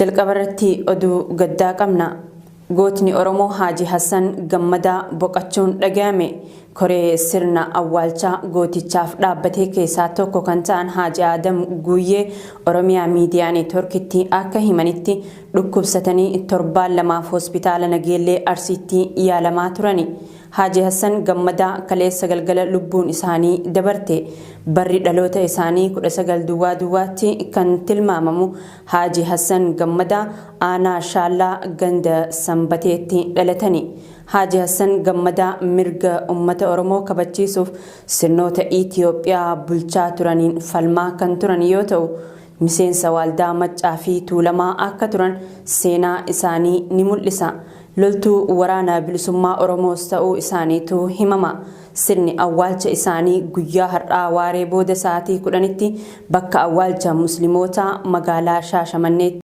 Jalqaba irratti oduu gaddaa qabna. Gootni Oromoo Haaji Hassan Gammadaa boqachuun dhaga'ame. Koree sirna awwaalchaa gootichaaf dhaabbatee keessaa tokko kan ta'an Haaji Adam Guuyyee Oromiyaa Miidiyaa Neetworkitti akka himanitti, dhukkubsatanii torbaan lamaaf hospitaala Nageellee Arsiitti yaalamaa turani. Haaji Hassan Gammadaa kaleessa galgala lubbuun isaanii dabarte. Barri dhaloota isaanii 19 duwwaa duwwaatti kan tilmaamamu Haaji Hassan Gammadaa aanaa Shaallaa ganda Sanbateetti dhalatani. Haaji Hassan Gammadaa mirga uummata Oromoo kabachiisuuf sirnoota Itiyoophiyaa bulchaa turaniin falmaa kan turan yoo ta'u, miseensa Waaldaa Maccaa fi Tuulamaa akka turan seenaa isaanii ni mul'isa. Loltuu Waraana Bilisummaa Oromoos ta'uu isaaniitu himama. Sirni awwaalcha isaanii guyyaa har'aa waaree booda sa'aatii 10tti bakka awwaalcha Muslimootaa magaalaa Shaashamanneetti.